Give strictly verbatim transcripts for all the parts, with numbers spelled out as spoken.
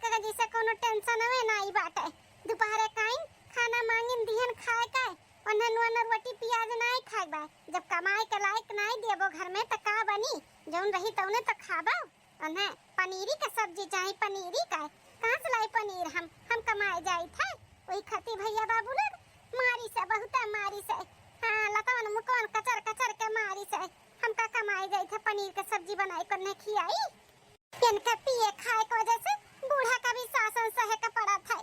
का जैसे कोनो tension हवे नाई बाटे। दुपहरे काइन खाना मांगिन दिहन खाए के, ओन्हन ओन्हन रोटी पियाज नाई खाए बा। जब कमाए के लायक नाई देबो घर में त का बनी? जौन रही तौने त खाबो। ओन्हे पनीरी के सब्जी चाही, पनीरी का। कहाँ से लाई पनीर? हम हम कमाए जाई थे। वही खातिर भैया बाबू लोग मारी से, बहुत मारी से। हाँ, लतवन मुकवन कचर कचर के मारी से। हमका कमाए जाई थे, पनीर के सब्जी बनाई, कोन्हे खियाई। इनके पिए खाए के वजह से बूढ़ा का भी शासन सहे के पड़त है।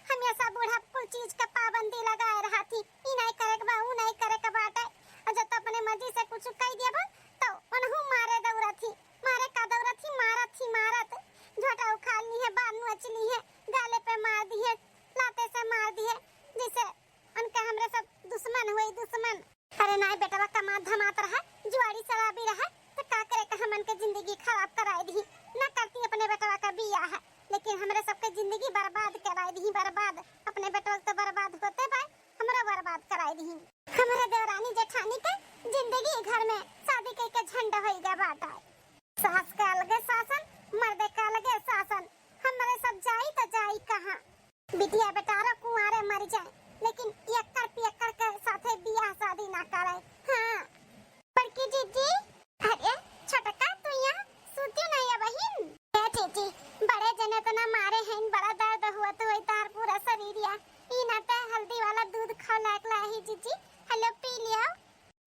हमेशा बूढ़ा कुल चीज के पाबंदी लगाए रहत ही, ई नहीं करे के बा, ऊ नहीं करे के बाटे। और जब तो अपने मर्जी से कुछ कह देबो, तो उनहू मारे दौड़त ही, मारे का दौड़त ही, मारत ही मारत। झोटा उखाड़ ली है, बार नोच ली है, गाले पे मार दी है, लाते से मार दी है, जिसे उनके हमरे सब दुश्मन हुई, दुश्मन। अरे नाई, बेटवा कमात धमात रहा, जुआड़ी शराबी रहा, तो का करे का हमन के जिंदगी खराब कराए दी। ना करती अपने बेटवा का बियाह, लेकिन हमरे सबके जिंदगी बर्बाद कराए दी, बर्बाद। अपने बेटवा तो बर्बाद होते बा, हमरा बर्बाद कराए दी। हमरे देवरानी जेठानी के जिंदगी घर में शादी कई के झंड होई गा बाटा। सास का अलगे शासन, मर्दे का अलगे शासन। हमरे सब जाई तो जाई कहाँ? बिटिया बेटारो कुंवारे मर जाए, लेकिन एकड़ पियक्कड़ के साथे बियाह शादी ना करे। हाँ। बड़की जीजी, अरे छोटका, तू यहाँ सूती नहीं है बहिन? ए जीजी, बड़े जने तो ना मारे हैं, बड़ा दर्द हुआ तो वही तार पूरा शरीर या। ई ना ते हल्दी वाला दूध खौलाए के लाही जीजी। हेलो, पी लियो।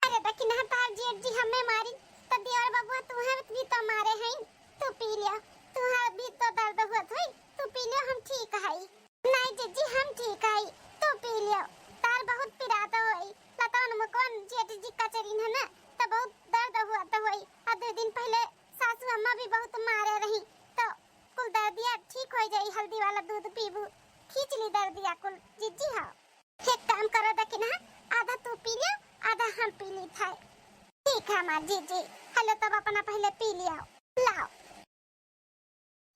अरे दखिनहा, तार जेठ जी हमें मारी, तो देवर बबुआ तुहे भी तो मारे हैं, तू पी लियो। तुहे भी तो दर्द हुआ होई, तू पी लियो, हम ठीक हई। नहीं जीजी, हम ठीक हई, तू पी लियो। तार बहुत पिरात होई, लतवन मुकवन जेठ जी कचरिन है ना, तो बहुत दर्द हुआ तो होई। और दो दिन पहले सासू अम्मा भी बहुत मारे रही, तो कुल दर्दिया ठीक हो जाई, हल्दी वाला दूध पीबू, खींच ली दर्दिया कुल। जीजी हाँ, एक काम करो दखिनहा, आधा तू पी लियो, आधा हम पी ली थाई। ठीक है हमार जीजी, हेलो तब अपना पहले पी लियो, लाओ।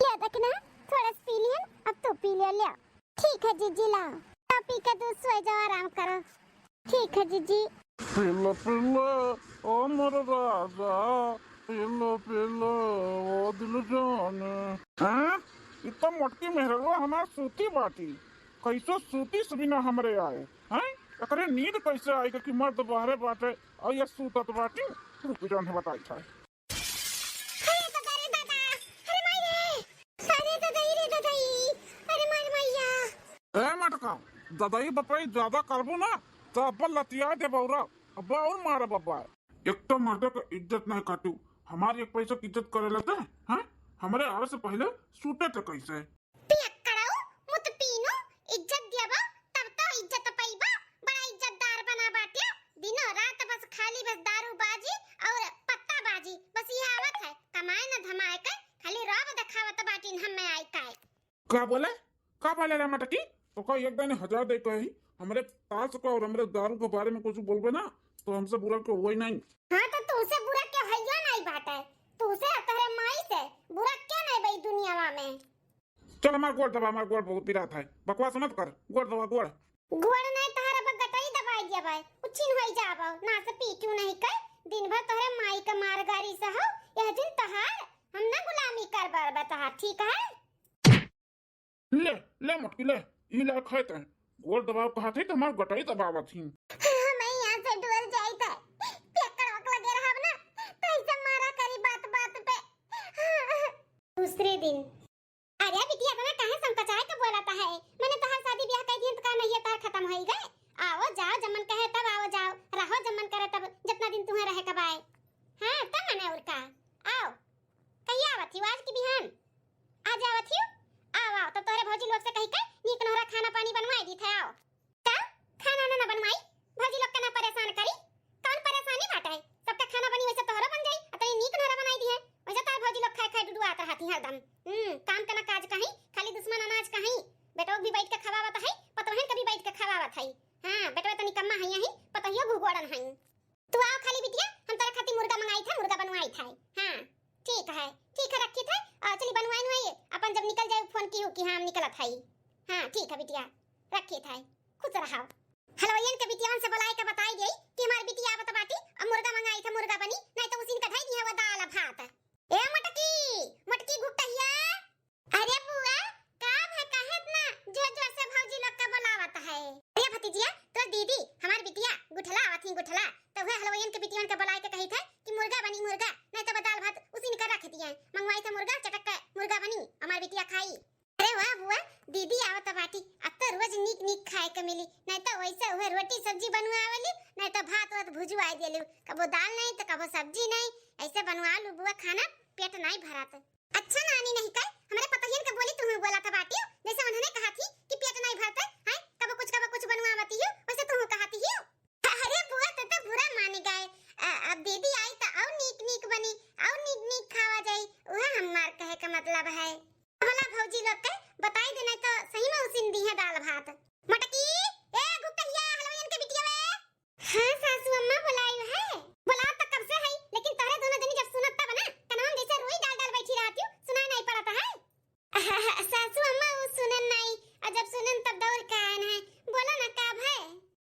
ले दखिनहा, थोड़ा सा पी लियन, अब तू पी लियो, ले। ठीक है जीजी, लाओ। तो पी के तू सोए जाओ, आराम करो। ठीक है जीजी। पिल्लो पिल्लो ओ मोर राजा, पिल्लो पिल्लो ओ दिल जाने। हैं? इतना मोटकी मेहरवा हमार सूती बाटी, कैसे सूती से बिना हमरे आए? हैं? एकरे नींद कैसे आएगा कि मर्द बहरे बाटे और ये सूतत बाटी? रुक जान है बताई था। अरे दादा रे दादा, अरे माई रे, अरे दादाई रे दादाई, अरे माई रे मैया। ए मटका, दादाई बपाई ज्यादा करबू ना, तो अब्बा लतिया दे बौरा, अब्बा और मारा बब्बा। एक तो मर्दे के इज्जत नहीं काटू, हमारी एक पैसा की इज्जत करे लेते हैं, हैं? हमारे आवे से पहले सूते थे कैसे? पियक्कड़ऊ, मुत पीनू, इज्जत दियाबा, तब तो इज्जत पइबा। बड़ा इज्जतदार बना बाट्या। दिनों रात बस खाली बस दारू बाजी और पत्ता बाजी, बस ये आवत है। कमाए न धमाए के, खाली रौब देखावत बाटिन हमें आई काए। का बोले? का बोले रे मटकी? तो का एक दाने हजार दे कही, हमरे तास को और हमरे दारू के बारे में कुछ बोलबे ना, तो हमसे बुरा क्यों हुआ ही नहीं। हाँ, तो तुमसे बुरा क्यों है, यो नहीं बात है। तुमसे और तोहरे माई से बुरा क्या नहीं भाई दुनियावा में? चल हमार गोड़ दबा, हमार गोड़ बहुत पिरात है। बकवास मत कर, गोड़ दबा, गोड़। गोड़ नहीं तोहरा बा गटई दबाई दिया भाई, उछिन होई जाबो, ना से पीटू नहीं कर, दिन भर तोहरे माई का मार गारी सहब, यह दिन तोहार, हम ना गुलामी कर बरबा तोहार, ठीक है? ले, ले मटकी ले, ई ले खाए तैं। गोड़ दबाव कहा थे तो हमार गटई दबावत ही। मैं यहाँ से डुअल जाई था, पेकड़ वक लगे रहब ना, तो ऐसे मारा करी बात बात पे। दूसरे दिन। अरे बिटिया, तना काहे संकोचाए के बोलत है? मैंने तोहार शादी ब्याह कर दिए तो का नहीं है, तार खत्म होई गए? आओ जाओ, जब मन कहे तब आओ जाओ, रहो जब मन करे तब, जितना दिन तुम्हें रहे कब आए। हाँ, तब मने और का? आओ। कहिया आवत ही? आज की बिहान? आज आवत ही? आओ, आओ, तो तोहरे भौजी लोग से कही के नीक नोहरा खाना पानी बनवाए दी थे, आओ। का? खाना ना, ना बनवाई? भौजी लोग के ना परेशान करी? कौन परेशानी बाटे? सबका खाना बनी वैसे तोहरो बन जाई, अतनी नीक नोहरा बनाई दी है। वैसे तार भौजी लोग खाए खाए डुडुआत रहती हरदम। हम्म, काम के ना काज कहीं, खाली दुश्मन अनाज कहीं। बेटवा भी बैठ के खवावत है, पतोहन के भी बैठ के खवावत है। हाँ, बेटवा तनी कम्मा है यहीं, पतोहियो घुघुआड़न है। तू आओ खाली बिटिया, हम तोरे खातिर मुर्गा मंगाई था, मुर्गा बनवाई था। हाँ, ठीक है, ठीक है, रखी था। और चली बनवाई नवाई, अपन जब निकल जाए फोन की कि हाँ हम निकलत है। हाँ, ठीक है बिटिया, रखी था, खुश रहो। हलवाइयन के बिटियावन से बुलाए के बताई गई कि हमार बिटिया आवत बाटी, अब मुर्गा मंगाई था, मुर्गा बनी, नहीं तो उसी का धई दी है वो दाल भात। ए मटकी, मटकी घुटहिया, अरे बुआ, का वाह बुआ, दीदी आवत बाटी, अब तो रोज नीक नीक खाए के मिली, नहीं तो वैसे उहे रोटी सब्जी बनवावेली, नहीं तो भात वात भुजवाए देली, कबो दाल नहीं तो कबो सब्जी नहीं, ऐसे बनवा लू बुआ खाना, पेट नहीं भरात। अच्छा नानी नहीं कहे, हमरे पतोहियन के बोली तुहूँ बोला था बाटियो, जैसे उन्होंने कहा थी कि पेट नहीं भरते, हैं? कबो कुछ, कबो कुछ बनवावती हो, वैसे तुहूँ कहा थी हो। अरे बुआ, तो, तो बुरा मान गए। अ, अब दीदी आई तो और नीक नीक बनी, और नीक नीक खावा जाई, वह हमार कहे का मतलब है। भला भौजी लोग के बताई देना तो सही में उसिन दी है दाल भात। मटकी, ए गुप्तहिया, हलवाइन के बिटिया वे। हाँ सासू अम्मा, बुलायु है। बुलात तो कब से है, लेकिन तोहरे दोनों जनी जब सुनत तब ना, कनवा में जैसे रुई डाल डाल बैठी रहती हूँ, सुनाई नहीं पड़त है। सासू अम्मा, वो सुनन नहीं, और जब सुनन तब दौड़ के आयन है। बोलो ना, का भय?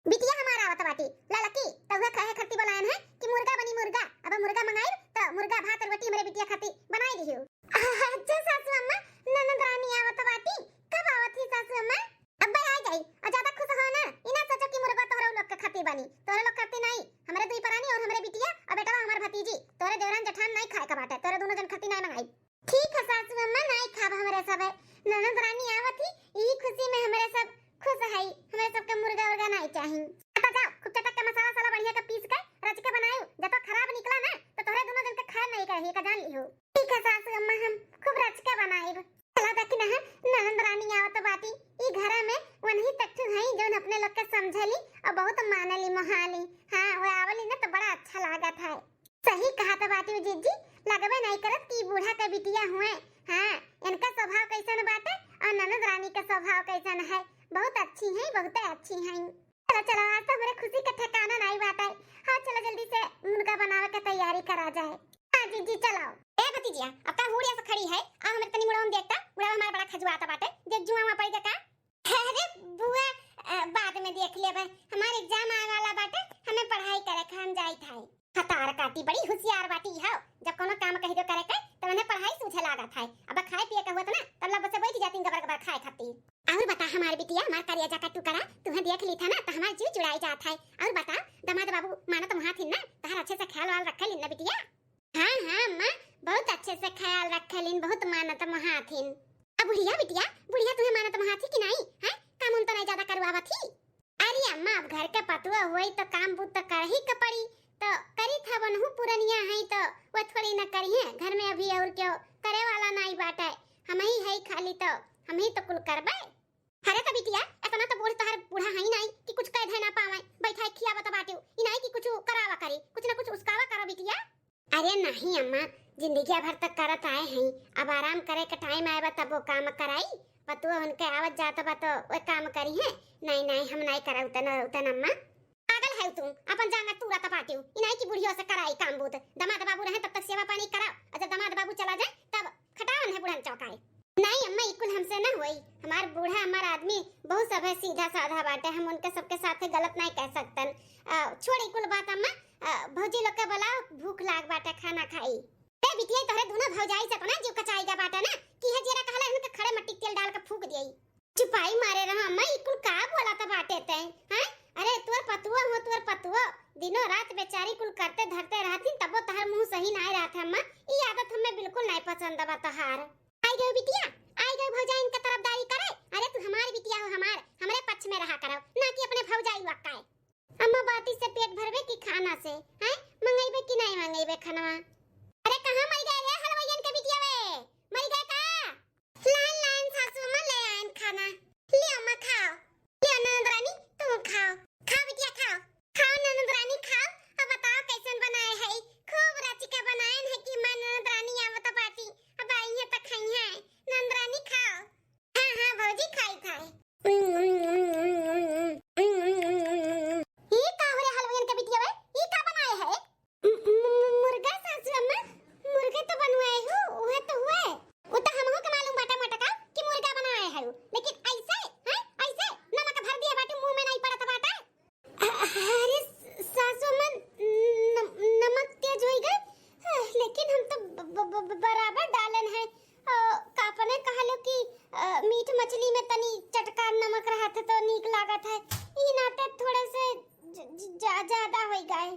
बिटिया हमार आवत बाटी, ललकी, तउहे कहे खातिर बुलायन है कि मुर्गा बनी मुर्गा। अब मुर्गा मंगाई तो मुर्गा भात और रोटी हमरे बिटिया खातिर बनाई दिहु। अच्छा सासू अम्मा, ननद रानी आवत बाटी, कब आवत ही सासू अम्मा? अब्बे आ जाई, और ज्यादा खुश हो ना, ई ना सोचो कि मुर्गा तोहरे लोग के खातिर बनी, तोहरे लोग खातिर नहीं, हमरे दुई परानी और हमरे बिटिया और बेटवा हमार भतीजी, तोहरे देवरान जेठान नहीं खाए के बाटे, तोहरे दोनों जन खातिर नहीं मंगाई। ठीक है सासू अम्मा, नहीं खाब हमरे सब। ननद रानी आवत ही, ई खुशी में हमरे सब खुश है, हमरे सबके मुर्गा उर्गा नहीं चाही। अब जाओ, खूब चटक के मसाला साला बढ़िया के पीस के रच के बनायु, जब तो खराब निकला ना, तो तोहरे दोनों जन के खैर नहीं करही, का जान लिहु। ठीक है सासू अम्मा, हम खूब रच के बनाइब। चला देखी ना, ननद रानी आवत बाटी, ई घरा में वनही तक ठू हई जौन अपने लोग के समझेली और बहुत मानेली मोहाली। हाँ, वो आवली ना तो बड़ा अच्छा लागत है। सही कहा तो बाटी जीजी, लगबे नहीं करत कि बूढ़ा के बिटिया हुए। हाँ, इनका स्वभाव कैसन बाटे और ननद रानी का स्वभाव कैसन है, बहुत अच्छी है, बहुत अच्छी है। चलो चलो, आज तो हमरे खुशी का ठिकाना नहीं बाटे। हाँ, चलो जल्दी से मुर्गा बनावे के तैयारी करा जाए। हाँ जीजी, चलाओ। ए भतीजिया, अब का हुड़िया से खड़ी है, आ हमरे तनी मुड़वा में देखता, मुड़वा हमार बड़ा खजुआता बाटे, देख जुआ वहाँ पड़ गया का? अरे बुआ, अ, बाद में देख लेबे, हमार एग्जाम आवे वाला बाटे, हमें पढ़ाई करे के, हम जाइत है। हतार काटी बड़ी होशियार बाटी हो, जब कोनो काम कह दो करे के, तब उन्हें पढ़ाई सूझे लागत है। अब खाए पिए के हुआ तो ना, तब लब से बैठ जाती गबर गबर खाए खाती। और बता हमार बिटिया, हमार करेजा का टुकड़ा, तुम्हें देख ली था ना, तो हमार जीव जुड़ाई जात है। और बता, दामाद बाबू मानत महाथिन ना, तहार अच्छे से ख्याल वाल रखे ली ना बिटिया? हाँ, हाँ, अम्मा, बहुत अच्छे से ख्याल रखेलिन, बहुत मानत महाथिन। अब बुढ़िया बिटिया, बुढ़िया तुम्हें मानत महाथी कि नहीं? हैं? काम उम तो नहीं ज्यादा करवावत ही? अरे अम्मा, अब घर के पतुआ होई तो काम बूत तो करही के पड़ी, तो करी था बनहु पुरनिया है तो वो थोड़ी न करिए, घर में अभी और क्यों करे वाला नहीं बाटे, हम ही है खाली तो हम ही तो कुल करबे। अरे त बिटिया, इतना तो बूढ़ तोहर बूढ़ा है ही नहीं कि कुछ कह धे ना पावे, बैठा है खियावा त बाटे, ई नहीं कि कुछ करावा करे, कुछ ना कुछ उसकावा करो बिटिया। अरे नहीं अम्मा, जिंदगिया भर तक करत आए हैं, अब आराम करे के टाइम आए बा तब वो काम कराई, पतुआ उनके आवत जात बा तो वो काम करी है। नहीं नहीं, हम नहीं करा उतन उतन अम्मा। पागल है तू, अपन जांगर तूरा त बाटे, ई नहीं कि बुढ़ियो से कराई काम बूत, दामाद बाबू रहे तब तक सेवा पानी कराओ, और जब दामाद बाबू चला जाए तब खटावन है बुढ़न चौकाए। नहीं अम्मा, ई कुल हमसे ना होई। हमार बूढ़ा, हमार आदमी बहुत सब है सीधा साधा बाटे, हम उनके सबके साथे गलत नहीं कह सकतन। अ, छोड़ ई कुल बात अम्मा, अ, भौजी लोग के बुलाओ, भूख लाग बाटे, खाना खाई। ए बिटिया, तोहरे दोनों भौजाई से अपना जीव कचाई गा बाटे ना, कि है जेरा कहला इनके खड़े मट्टी के तेल डाल के फूक दियाई। चुपाई मारे रहो अम्मा, ई कुल का बोला त बाटे तै, हैं? अरे तोर पतुआ हो, तोर पतुआ, दिनों रात बेचारी कुल करते धरते रहती, तबो तोहर मुंह सही ना रहत है अम्मा, ई आदत हमें बिल्कुल नहीं पसंद बा तोहार। आई गई बिटिया, आई गई भौजाइन के तरफदारी करे। अरे तू हमार बिटिया हो, हमार, हमरे पक्ष में रहा करो, ना कि अपने भौजाई वक्काए। अम्मा बाती से पेट भरबे कि खाना से, हैं? मंगेबे कि नहीं मंगेबे खनवा? अरे कहाँ मर गए रे हलवाइयन के बिटिया वे? मर गए का? लाइन लाइन सासू अम्मा ले आयन खाना। ले अम्मा खाओ। ले ननद रानी तू खाओ। खाओ बिटिया खाओ। खाओ ननद रानी खाओ। अब बताओ कैसन बनाए है? खूब रच के बनायन है कि मैं ननद रानी आवत बाटी। अब आई है त खाई है। ननद रानी खाओ। हाँ हाँ भौजी खाई खाई। ई का हो रे हलवाइयन के बिटिया वे? ई का बनाए है? मु-, मु-, मुर्गा सासू अम्मा, मुर्गा तो बनवाए हो, उहे तो हुए। वो तो हमहू के मालूम बाटे मोटका कि मुर्गा बनाए है, लेकिन ऐसे, हैं? ऐसे नमक भर दिए बाटे, मुंह में नहीं पड़त बाटे। अ-, अरे सासू अम्मा, न-, नमक तेज होई गए, लेकिन हम तो ब-, ब-, ब-, ब-, बराबर डालन है। अ, का अपने कहलो कि, अ, मीट मछली में तनी चटकार नमक रहत है तो नीक लागत है, ई नाते थोड़े से ज-, ज-, जा-, ज्यादा होई गए।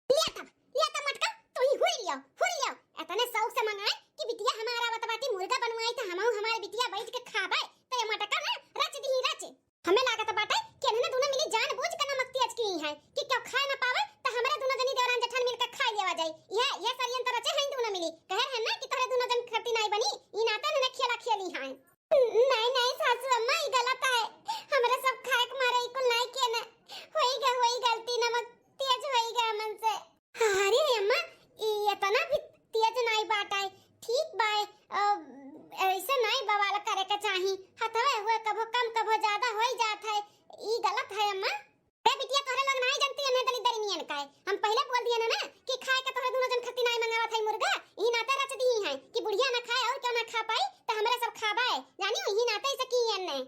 लिया तब, लिया तब मटका, तू ही हुर लियो, हुर लियो। इतने शौक से मंगाए कि बिटिया हमारा आवत बाटी मुर्गा बनवाई त हमहू हमार बिटिया बैठ के खाबे, त ये मटका ना रच दिही रच। हमें लागत बाटे कि इन्हने दुनो मिली जानबूझ के नमक तेज की हैं कि केहू खाए ना पावे, त हमरे दुनो जनी देवरान जेठान मिलके खाए लेवा जाई। यह, यह षड्यंत्र रचे हैं दुनो मिली। कहे हैं ना कि तोहरे दुनो जन खती नाई बनी, ई नाते इन्हने खेला खेली हैं। नहीं, नहीं सासू अम्मा, ई गलत है। हमरे सब खाए के मारे ई कुल नाई केने। होई गा, होई गलती, नमक तेज होई गा हमन से। अरे अम्मा, ई इतना भी तेज नाई बाटे। ठीक बा, अ, ऐसे नाई बवाल करे के चाही। हथवे हुए कभो कम कभो ज्यादा होई जात है, ई गलत है अम्मा। ए बिटिया, तोहरे लोग नाई जानती है दलिद्दर नियन का है। हम पहिले बोल दिए ना, ना कि खाए के तोहरे दुनो जन खती नाई मंगावत है मुर्गा, ई नाते रच दिही हैं कि बुढ़िया ना खाए और केहू ना खा पाई, त हमरे सब खाबे। जानी, ई नाते ऐसे की एन्ने।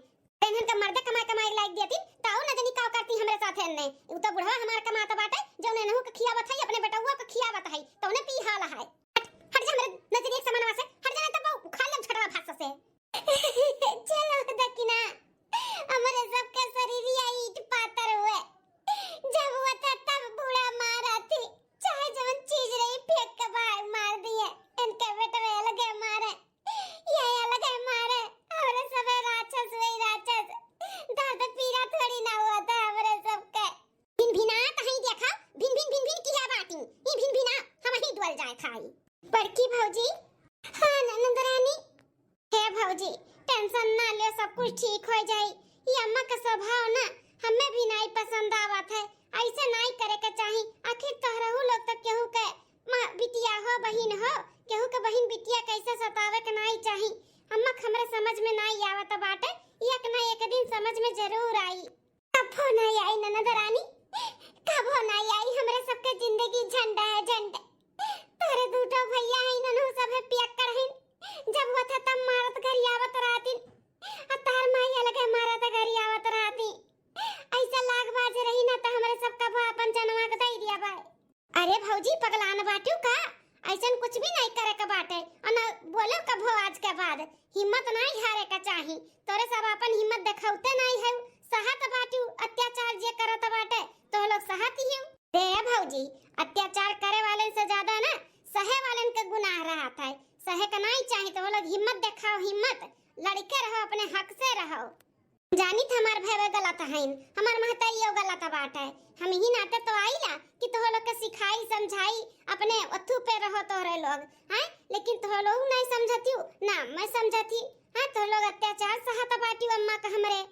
तेनहन का मर्दे कमाए कमाए लायक दियतिन, त और न जनी का करती हमरे साथे एन्ने। उ त बुढ़वा हमार कमात बाटे, जौन एनहू के खियावत है, अपने बेटउआ के खियावत है, तौने पी हाल है। हट, हट जा हमरे नजरिए के सामनवा से, हट जा, नहीं त बहु उखाड़ लेब झटवा भात से। चलो दकिना, हमरे सबके शरीरिया ईट पातर हुए। जब हुआ था तब बूढ़ा मारा थी, चाहे जवन चीज रही फेंक के बाहर मार दिए। इनके बेटवे अलगे मारे, ये अलगे मारे, हमरे सबे राक्षस वही राक्षस। दर्द पीरा थोड़ी ना हुआ था हमरे सबके। भिन भिना तहीं देखा, भिन भिन भिन भिन किया बाटी, ई भिन भिना हम ही डोल जाए खाई। बड़की भौजी, हाँ ननद रानी। हे भौजी, tension ना लियो, सब कुछ ठीक हो जाई। ई अम्मा का स्वभाव ना हमें भी नाई पसंद आवत है, ऐसे नाई करे के चाही। आखिर तोहरहू लोग तो केहू के माँ बिटिया हो, बहिन हो, केहू के बहिन बिटिया कैसे सतावे के नाई चाही। अम्मा के हमरे समझ में नाई आवत बाटे, एक ना एक दिन समझ में जरूर आई। कभो नाई आई ननद रानी, कभो नाई आई। हमरे सबके जिंदगी झंड है, झंड। तोहरे दूठो भैया हैं, ननहु सब है पियक्कड़ हैं। जब होत है तब मारत गरियावत रहतिन, आ तार माई अलगे मारत गरियावत रहती। ऐसा लाग बाज रही ना त हमरे सब कभो अपन जनवा के दई दिया बाय। अरे भौजी, पगलान बाटू का? ऐसन कुछ भी नाई करे के बाटे। और न बोलो कभो आज के बाद। हिम्मत नाई हारे के चाही। तोरे सब अपन हिम्मत देखावते नाई है। सहत बाटू अत्याचार जे करत बाटे, तो लोग सहत ही हो। रे भौजी, अत्याचार करे वाले से ज्यादा ना सहे वालन के गुनाह रहत है। सहे के नाई चाही, तो लोग हिम्मत देखाओ, हिम्मत। लड़के रहो, अपने हक से रहो। जानित हमार भैवे गलत हईन, हमार महतारियो गलत बाटे। हम ही नाते तो आइला कि तोह लोग के सिखाई, समझाई, अपने अथू पे रहो तोहरे लोग, हैं? लेकिन तोह लोग नहीं समझतियो, ना मैं समझती, हैं? तोह लोग अत्याचार सहत बाटियो अम्मा का हमरे।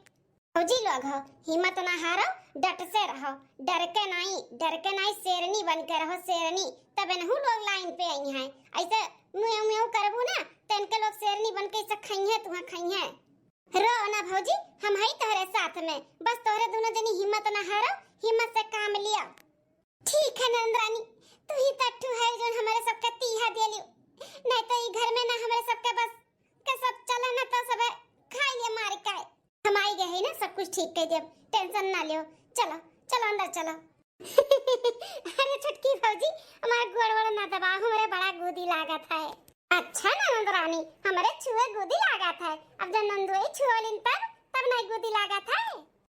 फौजी लोग हो, हिम्मत ना हारो, डट से रहो, डर के नहीं, डर के नहीं, शेरनी बन के रहो, शेरनी, तब एनहू लोग लाइन पे आई हैं। ऐसे म्यूं म्यूं करबू ना, तो इनके लोग शेरनी बन के ऐसे खइहें, तुम्हें खइहें। रो ना भौजी, हम हई तोहरे साथ में, बस तोहरे दोनों जनी हिम्मत ना हारो, हिम्मत से काम लिया। ठीक है ननद रानी, तू ही तट्ठू है जो हमारे सबके तीहा देलियो, नहीं तो ई घर में ना हमारे सबके बस के सब चले ना तो सबे खाई लिया मार के। हम आई गए हैं ना, सब कुछ ठीक कर दिया, tension ना लियो। चलो, चलो अंदर चलो। अरे छोटकी भौजी, हमारे गोड़ वोड़ ना दबाओ, हमारे बड़ा गुदी लागत है। अच्छा ननद रानी, हमारे छुए गुदी लागत है। अब जब नंदुई छुअलिन तब, तब नहीं गुदी लागत है।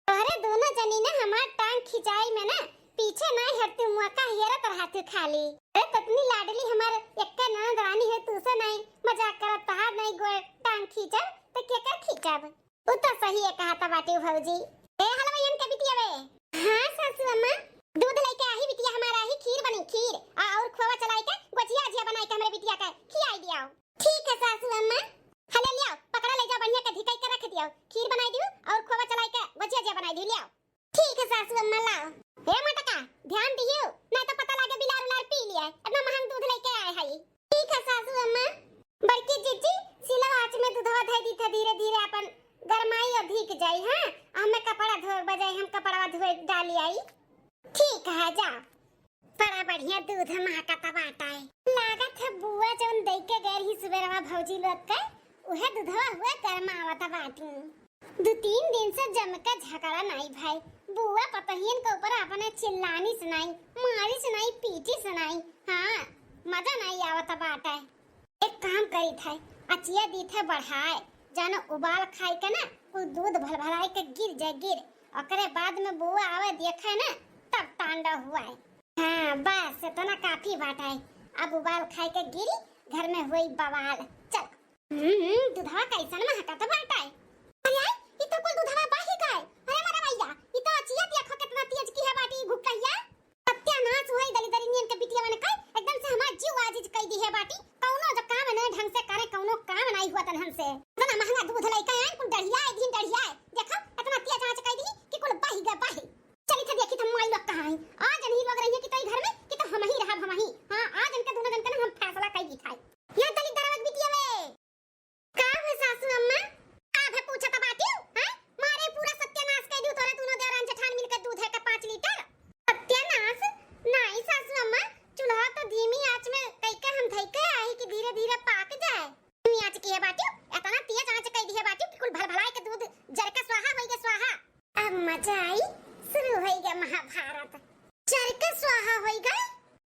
तोहरे दोनों जनी ने हमार टांग खिंचाई में ना पीछे नहीं हटती, मौका हेरत रहती खाली। अरे ततनी लाडली हमार एक्के ननद रानी है, तू से नहीं मजाक करत, तहार नहीं गोड़ टांग खींचब तो केकर खींचब? उ तो सही है कहत बाटी भौजी। ए हलवाइयन के बिटिया बे। हाँ सासू अम्मा। दूध लेके आही बिटिया हमारा ही, खीर बनी, खीर। आ, और खोवा चलाई के गोजिया जिया बनाई के हमरे बिटिया के खियाई दियाओ। ठीक है सासू अम्मा। हले लियाओ, पकड़ा ले जाओ, बढ़िया के धिकाई के रख दियाओ। खीर बनाई दियो और खोवा चलाई के गोजिया जिया बनाई दियो, लियाओ। ठीक है सासू अम्मा, लाओ। हे मटका, ध्यान दियो, नहीं तो पता लागे बिलार उलार पी लिया, इतना महंग दूध लेके आए हई। ठीक है सासू अम्मा। बड़की जीजी, सिलवा आँच में दूधवा धई दी थे, धीरे धीरे अपन गरमाई और धिक जाई, हाँ? हमें कपड़ा धोए बजाई, हम कपड़वा धोए डाली आई। ठीक है, जा। बड़ा बढ़िया दूध महकत बाटा है। लागत है बुआ जौन दई के गए रही सुबेरवा भौजी लोग के, उहे दूधवा हुए गरमावत बाटी। दू तीन दिन से जम के झगड़ा नाई भाई, बुआ पतहियन के ऊपर अपने चिल्लानी सुनाई, मारी सुनाई, पीटी सुनाई। हाँ, मजा नाई आवत बाटे। एक काम करी थे, अचिया दी थे बढ़ाए, जानो उबाल खाई के ना, कुल दूध भलभलाई के गिर जाए, गिर। ओकरे बाद में बुआ आवे देखे ना, तब तांडव हुआ है। हाँ, बस इतना काफी बाटे। अब उबाल खाई के गिरी, घर में हुई बवाल। चल। हम्म, दुधवा कैसन महकत बाटे। अरे, ई तो कुल दुधवा बहि गए। अरे मोरे भैया, ई तो अचिया देखो कितना तेज की है बाटी घुकैया। सत्यानाश होई दलिदरिनियन के बिटियावन के, एकदम से हमार जीव आजिज कई दी है बाटी। कौनो जो काम नहीं ढंग से करे, कौनो काम नहीं हुआ तन हमसे। इतना महंगा दूध लइके आए, कुल डढ़िया है, दिन डढ़िया है। देखो, इतना तेज आँच कई दी कि कुल बहि गए, बहि। चली थे देखी थे माई लोग कहाँ है। आज इन्हीं लोग रही है कि तो ई घर में कि तो हम ही रहब, हम ही। हाँ, आज इनके दोनों जन के ना हम फैसला कई दी था। या दलिदरवा के बिटिया में। का हुए सासू अम्मा? का भे पूछत बाटिउ, हैं? मारे पूरा सत्यानाश कइ दिउ तोरे दूनो देवरान जेठान मिलके दूध है का पाँच लीटर। सत्यानाश? नाई सासू अम्मा, चूल्हा तो धीमी आँच में कइके हम धइके आई कि धीरे धीरे पाक जाए। धीमी आँच किहे बाटिउ, एतना तेज आँच कइ दिहे बाटिउ कि कुल भलभलाए के दूध जर के स्वाहा होइगे स्वाहा। अब मजा आई, शुरू होइगे महाभारत। जर के स्वाहा होइगे?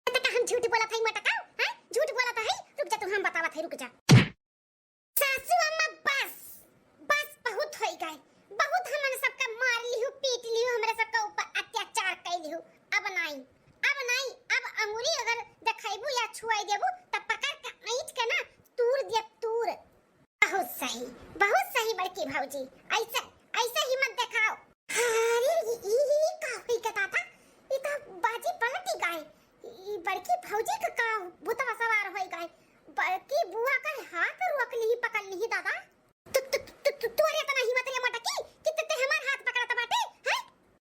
त का हम झूठ बोलत हई मटकाऊ, हैं? झूठ बोलत हई? रुक जा, तू हम बतावत हई, रुक जा। सासू अम्मा, बस, बस, बहुत होई गए। बहुत हमन सबका मार लिहू, पीट लिहू, हमरे सबका ऊपर अत्याचार कई लिहू। अब नाई, अब नाई, अब अंगुरी अगर देखाइबू या छुआई देबू, त पकड़ के ऐंठ के ना तूर दिया, तूर। बहुत सही, बहुत सही बड़की भौजी। ऐसे, ऐसे हिम्मत देखाओ। अरे, ई, ई, ई का होई के दादा? ई त बाजी पलटी गए। ई बड़की भौजी के का भूतवा सवार होई गए? बड़की बुआ का हाथ रोक लिही, पकड़ लिही दादा। तू, तू, तू, तू, तोरे इतना हिम्मत रे मोटकी कि ते, ते हमार हाथ पकड़त बाटे, हैं?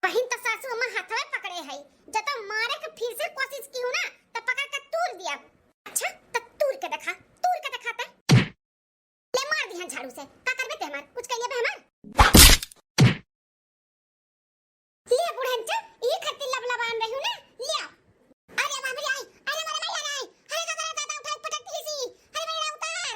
बहिन त सासू अम्मा हाथवे पकड़े है, जब तो मारे के फिर से कोशिश किहू ना, त पकड़ के तूर दिया। अच्छा, त तूर के देखा, तूर के देखा ते। ले मार दिहन झाड़ू से, का करबे ते हमार? कुछ कइले बे हमार? ले बुढ़न चा, ई खत्ती लबलबान रह्यू ना, ले। अरे बाप रे, आई, अरे मोरे मैया रे, आई। अरे दादा रे दादा, उठाई पटक दिहिसी। अरे मैया उतार।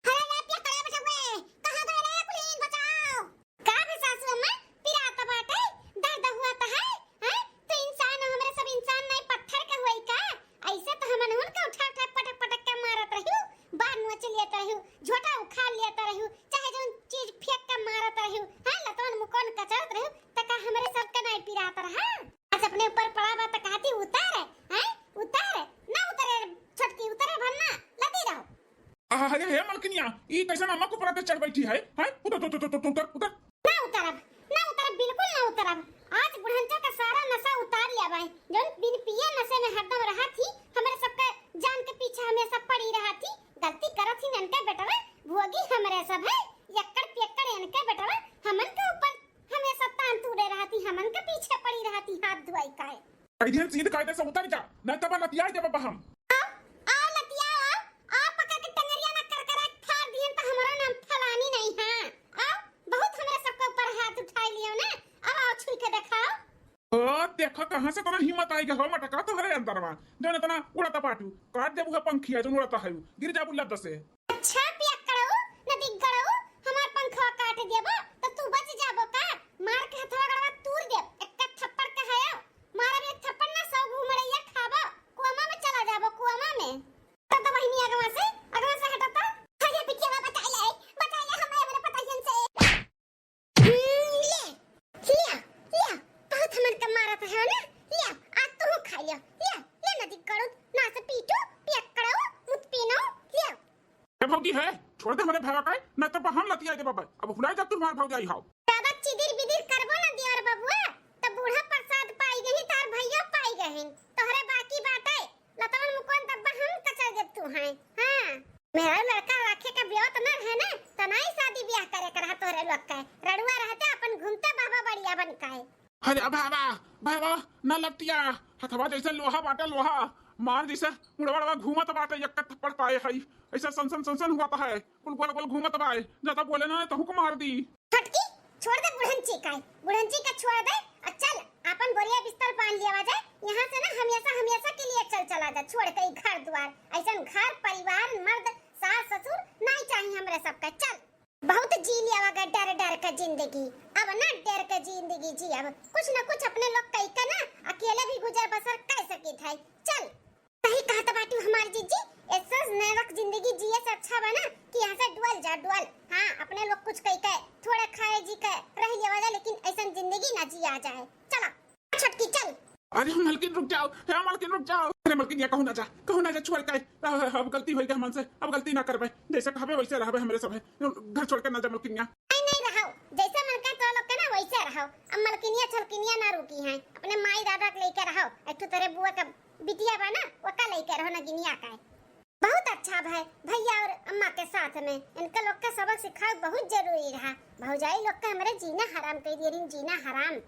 अरे रे पिया, कड़े बचावे। कहाँ गए रे कुलीन, बचाओ। का बे सासू अम्मा, पिरात बाटे, दर्द हुआ त है, हैं? तू इंसान हो, हमरे सब इंसान नहीं, पत्थर के हुई का? ऐसे तो हमन हुन का उठा उठा पटक पटक के मारत रह्यू, बार नोच लेत रह्यू, झोटा उखाड़ लेत रह्यू, चाहे जौन चीज फेंक के मारत रह्यू, हैं, लतवन मुकवन कचरत रह्यू, त का हमरे सबके नाई पिरात रहा? आज अपने ऊपर पड़ा बा त कहती उतार, हैं, उतार, ना उतरे छोटकी, उतरे भर ना, लदी रहो। आहा, अरे हे मलकिनिया, ई कैसन अम्मा के ऊपर आके चढ़ बैठी है, हैं? उतर, उतर, उतर, उतर, उतर, उतर। ना उतरब, ना उतरब, बिल्कुल ना उतरब। आज बुढ़नचा का सारा नशा उतार लिया बाय। जौन बिन पिए नशे में हरदम रहा थी, हमरे सबके जान के पीछे हमेशा पड़ी रहा थी। गलती करत ही इनके बेटवा, भोगी हमरे सब है। यक्कड़ पियक्कड़ इनके बेटवा, हमन के ऊपर हमेशा तान तूरे रहा थी, हमन के पीछे पड़ी रहा थी, हाथ धुआई काहे। कह दिहन सीध कायदे से उतर जा, नहीं तब लतियाई देबा हम। आओ, आओ लतियाओ, आओ, आओ पकड़ के टंगरिया ना करकरा फाड़ दिहन त हमारा नाम फलानी नहीं है। आओ, बहुत हमरे सबके ऊपर हाथ उठाई लियो ना, अब आओ छुई के देखाओ। ओ, देखो कहाँ से तोरा हिम्मत आई गए हो मटका तोहरे अंदर में, जौन इतना उड़त बाटू, काट देबू है पंखिया जौन उड़त है, गिर जाबू लद्द से। अच्छा पियक्कड़ऊ, नदी गड़ऊ, हमार पंखवा काट देबो त तू बच जाबो का? मार के हथवा गड़वा तूर देब, एक थप्पड़ कहायो। मारब एक थप्पड़ ना, सौ गो मड़ैया खाबो, कोमा में चला जाबो, कोमा में। तो, तो बहिनी अगवा से, अगवा से हटो तो। अरे बिटिया बचा ले, बचा ले हमें, हमरे पतोहियन से। हम्म, ले, ले, ले, बहुत हमन के मारत है ना, ले, आज तू खा ले, ले, ले नदी गड़ू, ना से पीटू, पियक्कड़ऊ, मुत पीनो, ले। ए भौजी है, छोड़ दे हमरे भैया के, नहीं तो हम लतिया दे बाबा। अब हुलाई जब तू हमार भौजाई हाव। ज्यादा चिदिर बिदिर करबो ना देवर बबुआ, त बूढ़ा प्रसाद पाई गही, तार भैया पाई गहिन। तोहरे बाकी बाटे, लतवन मुकवन दब्बा हम कचर देब तू हैं। हाँ, मेरा लड़का रखे के ब्योत न रहे ना, त नाई शादी ब्याह करे के रहा तोहरे लोग के। रड़ुआ रहते अपन घूमते बाबा बढ़िया बन के। अरे बाबा, बाबा, ना लतिया, हथवा जैसे लोहा बाटे लोहा, मार जैसे मुड़वा उड़वा घूमत बाटे, एक थप्पड़ पाए हई, ऐसे सन सन सन सन हुआ है, कुल गोल गोल घूमत बाए, ज्यादा बोले ना तो हुक मार दी। छोटकी, छोड़ दे बुढ़ंची का, बुढ़ंची का छोड़ दे, और चल, अपन बोरिया बिस्तर बांध लिया जाए, यहाँ से ना हमेशा हमेशा के लिए चल चला जा, छोड़ के ई घर द्वार, ऐसन घर परिवार, मर्द, सास ससुर नहीं चाहिए हमरे सबके, चल। बहुत जी लिया गा डर डर के जिंदगी, अब ना डर के जिंदगी जियब, कुछ न कुछ अपने लोग कई के ना अकेले भी गुजर बसर कर सकित है। चल, सही कहत बाटू हमार जीजी, ऐसा नरक जिंदगी जिए से अच्छा बा ना कि यहाँ से डुअल जा, डुअल। हाँ, अपने लोग कुछ कई के थोड़ा खाए जी के रह लेवा जा, लेकिन ऐसन जिंदगी ना जिया जाए। चला। छोटकी, चल। अरे मलकिन रुक जाओ, हे मलकिन रुक जाओ। ए मलकिनिया, कहूँ ना जा, कहूँ ना जा, छोड़ के। आ, अब गलती होइ गै हमन से, अब गलती ना करबे। जैसे कहबे वैसे रहबे हमरे सभे। घर छोड़ के ना जा मलकिनिया। नहीं, नहीं रहव, जैसे मन का तो लोग के ना वैसे रहव। अब मलकिनिया छलकिनिया ना रुकी हैं, अपने माई दादा के लइके रहव। एक ठो तोरे बुआ का बिटिया बा ना, ओका लइके रहो ना गिनिया का। बहुत अच्छा भाई, भैया और अम्मा के साथ में इनका लोग का सबक सिखाव बहुत जरूरी रहा। भौजाई लोग का हमरे जीना हराम कर दिए रही, जीना हराम।